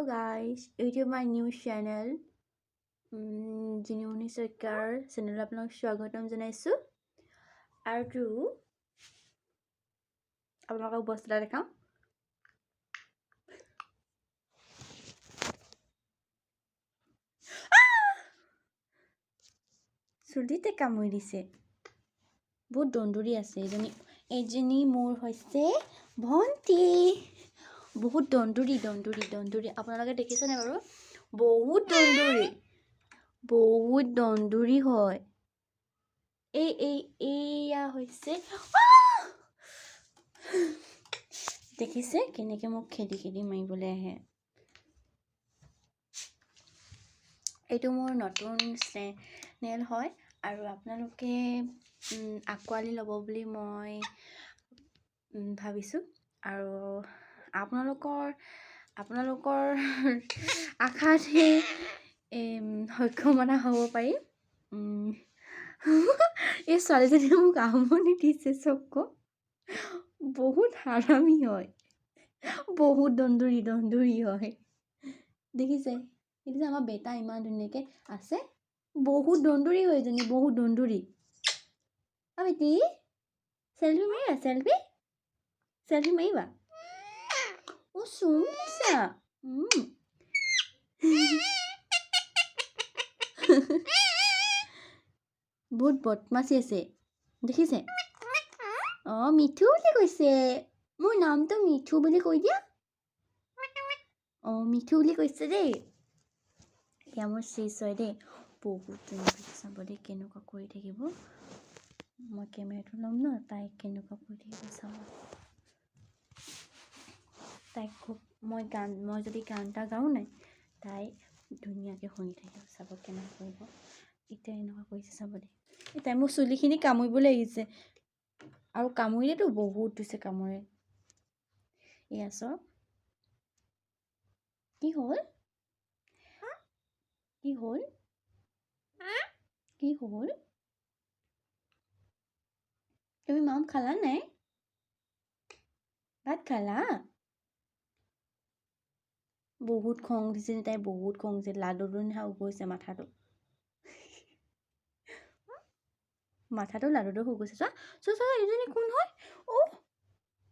Guys, YouTube my new channel Jinimoni শইকীয়াৰ চেনেলত আপোনাক স্বাগতম জনাইছোঁ। আৰু আপোনালোকক বস্তু এটা দেখাওঁ। চুলিতে কামুৰি দিছে। বহুত দন্দুৰি আছে এইজনী। এইজনী মোৰ হৈছে ভণ্টি। বহুত দন্দুৰি দন্দুৰি দন্দুৰি। আপোনালোকে দেখিছেনে বাৰু? বহুত দন্দুৰি, বহুত দন্দুৰি হয়। এই এই এইয়া হৈছে, দেখিছে কেনেকৈ মোক খেদি খেদি মাৰিবলৈ আহে। এইটো মোৰ নতুন চেনেল হয় আৰু আপোনালোকে আঁকোৱালি ল'ব বুলি মই ভাবিছোঁ আৰু আপোনালোকৰ আশাতহে সক্ষমতা হ'ব পাৰিম। এই ছোৱালীজনীয়ে মোক আমনি দিছে। চকু বহুত হাৰামি হয়, বহুত দন্দুৰি দন্দুৰি হয়। দেখিছে, দেখিছে আমাৰ বেটা ইমান ধুনীয়াকৈ আছে। বহুত দন্দুৰি হয় এজনী, বহুত দন্দুৰি। অ বেটি, চেলফি মাৰিবা? চেলফি, চেলফি মাৰিবা? অ' চুম দিছা। বহুত বদমাচি আছে, দেখিছে। অঁ, মিঠু বুলি কৈছে। মোৰ নামটো মিঠু বুলি কৈ দিয়া। অঁ, মিঠু বুলি কৈছে দেই। এয়া মোৰ চিজ হয় দেই। বহুত ধুনীয়া, চাব দেই কেনেকুৱা কৰি থাকিব। মই কেমেৰাটো ল'ম ন, তাই কেনেকুৱা কৰি থাকিব চাব। তাইক খুব মই গান, মই যদি গান এটা গাওঁ নাই, তাই ধুনীয়াকৈ শুনি থাকিব। চাব কেনেকুৱা কৰিব। এতিয়া এনেকুৱা কৰিছে, চাব দেই। এই তাই মোৰ চুলিখিনি কামুৰিবলৈ আহিছে আৰু কামুৰিলেতো বহুত দিছে কামোৰে। এয়া চাওক। কি হ'ল? কি হ'ল? কি হ'ল? তুমি মাম খালা নাই? ভাত খালা? বহুত খং উঠিছে তাই, বহুত খং উঠিছে। লাডুটো নিচিনা গৈছে মাথাটো, মাথাটো লাডুটো হৈ গৈছে। চোৱা চোৱা চোৱা, এইজনী কোন হয়? অ',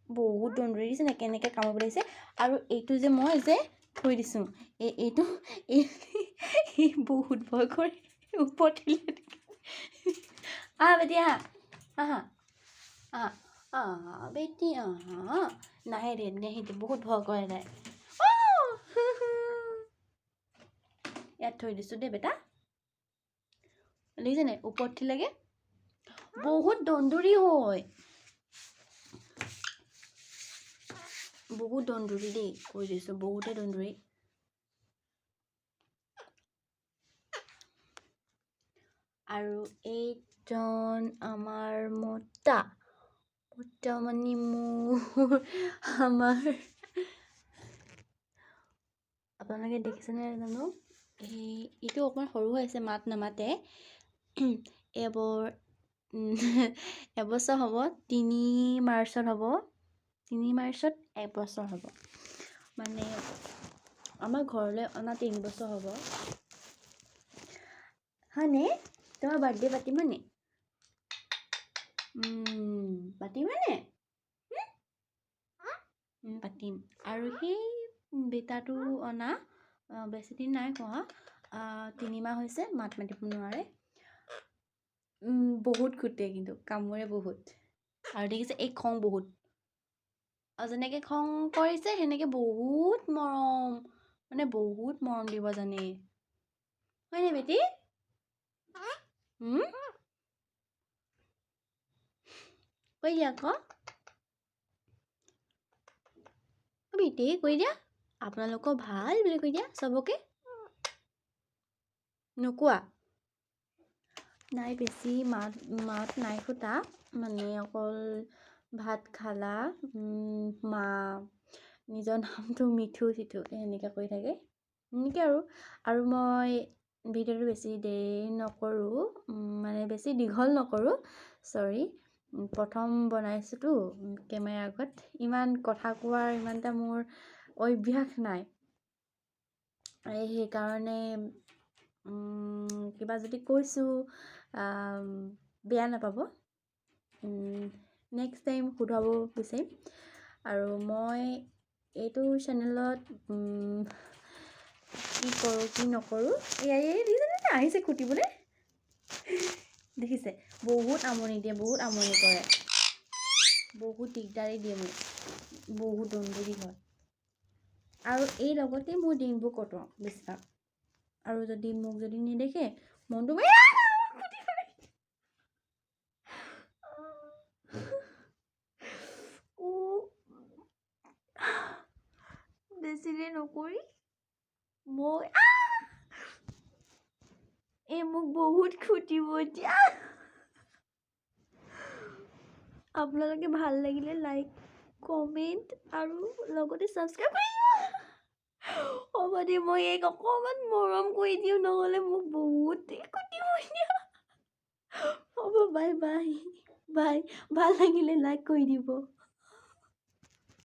বহুত দন্দুৰি দিছে নে, কেনেকৈ কামুৰিব লাগিছে। আৰু এইটো যে মই যে থৈ দিছোঁ, এই এইটো এই বহুত ভয় কৰে। ওপৰত আহা বেটি, আহা আহা আহা আহা বেটি আহা। নাহে দে, নাহে দে, বহুত ভয় কৰে তাই। ইয়াত থৈ দিছোঁ দেই বেটা। দেখিছেনে, ওপৰত উঠিলেগে। বহুত দন্দুৰি হয়, বহুত দন্দুৰি দেই, কৈ দিছোঁ, বহুতে দন্দুৰি। আৰু এইজন আমাৰ মতা, মতা মানে মোৰ আমাৰ, আপোনালোকে দেখিছেনে জানো? এই এইটো অকণমান সৰু হৈ আছে, মাত নামাতে। এইবোৰ এবছৰ হ'ব, 3 মাৰ্চত হ'ব, 3 মাৰ্চত এবছৰ হ'ব। মানে আমাৰ ঘৰলৈ অনা 3 বছৰ হ'ব। হয়নে? তোমাৰ বাৰ্থডে পাতিবানে? পাতিবানে? পাতিম। আৰু সেই বেটাটো অনা বেছি দিন নাই হোৱা, 3 মাহ হৈছে। মাত মাতিব নোৱাৰে। বহুত খুটে কিন্তু কামোৰে বহুত। আৰু দেখিছে, এই খং বহুত, আৰু যেনেকৈ খং কৰিছে সেনেকৈ বহুত মৰম, মানে বহুত মৰম দিব জানে। হয়নে বেটি? কৈ দিয়া আকৌ বেটি, কৈ দিয়া, আপোনালোকৰ ভাল বুলি কৈ দিয়া চবকে। নোকোৱা? নাই, বেছি মাত মাত নাই ফুটা, মানে অকল ভাত খালা, মা, নিজৰ নামটো মিঠু চিঠু সেনেকৈ কৈ থাকে, এনেকৈ। আৰু মই ভিডিঅ'টো বেছি দেৰি নকৰোঁ, মানে বেছি দীঘল নকৰোঁ, চৰি। প্ৰথম বনাইছোঁতো, কেমেৰাৰ আগত ইমান কথা কোৱাৰ ইমান এটা মোৰ অভ্যাস নাই। সেইকাৰণে কিবা যদি কৈছোঁ, বেয়া নাপাব। নেক্সট টাইম শুধৰাব বিচাৰিম। আৰু মই এইটো চেনেলত কি কৰোঁ, কি নকৰোঁ। এয়া এই দেখিছেনে, আহিছে খুটিবলৈ, দেখিছে? বহুত আমনি দিয়ে, বহুত আমনি কৰে, বহুত দিগদাৰী দিয়ে মোক, বহুত দন্দুৰী হয়। আৰু এই লগতে মোৰ দিনবোৰ কটোৱাওঁ বেছিভাগ। আৰু যদি মোক যদি নেদেখে, মনটো বেছি দেৰি নকৰি মই এই মোক বহুত খুটিব এতিয়া। আপোনালোকে ভাল লাগিলে লাইক, কমেণ্ট আৰু লগতে ছাবস্ক্ৰাইব কৰি দিব। হ'ব দে, মই এইক অকণমান মৰম কৰি দিওঁ, নহ'লে মোক বহুত খুটিব এতিয়া। হ'ব, বাই বাই বাই। ভাল লাগিলে লাইক কৰি দিব।